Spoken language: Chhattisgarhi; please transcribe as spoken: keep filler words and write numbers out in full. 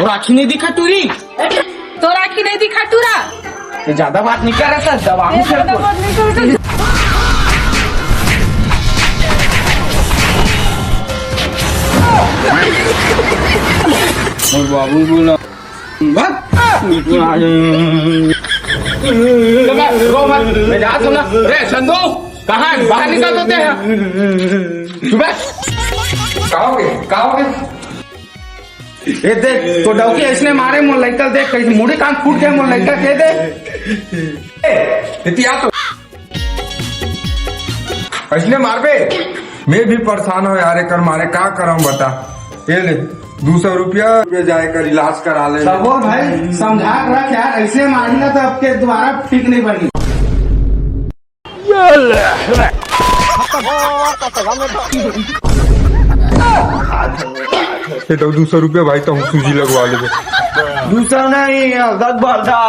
तोर आँखी नहीं दिखा टूरी? तोर आँखी नहीं दिखा टूरा? ये ज्यादा बात नहीं कर रहा था, दबा ये ज्यादा बात नहीं कर रहा था। और बाबू बोला, भाग। रो मत, मैं जा तो ना। रे संधू, कहाँ है? बाहर निकल देते हैं। सुबह। कहाँ हो गए? कहाँ हो गए? ए देख, तो डौकी ऐसने मारे मोर लइका, देख, कैसे मुड़ी कान फूट गए मोर लइका के, दे। ए, इतिया तो। ऐसने मारबे? मैं भी परेशान हो यार, एकर मारे का करम बता। ये ले, दो सौ रुपया, रुपया जाए कर इलाज करा ले। सब बोल भाई, समझा के रख यार, ऐसे मारी ना तो अब के दोबारा ठीक नहीं बनी। ये तो दो सौ रुपया भाई, तो हम सूजी लगवा लेबे। दो सौ नहीं, दस बार था।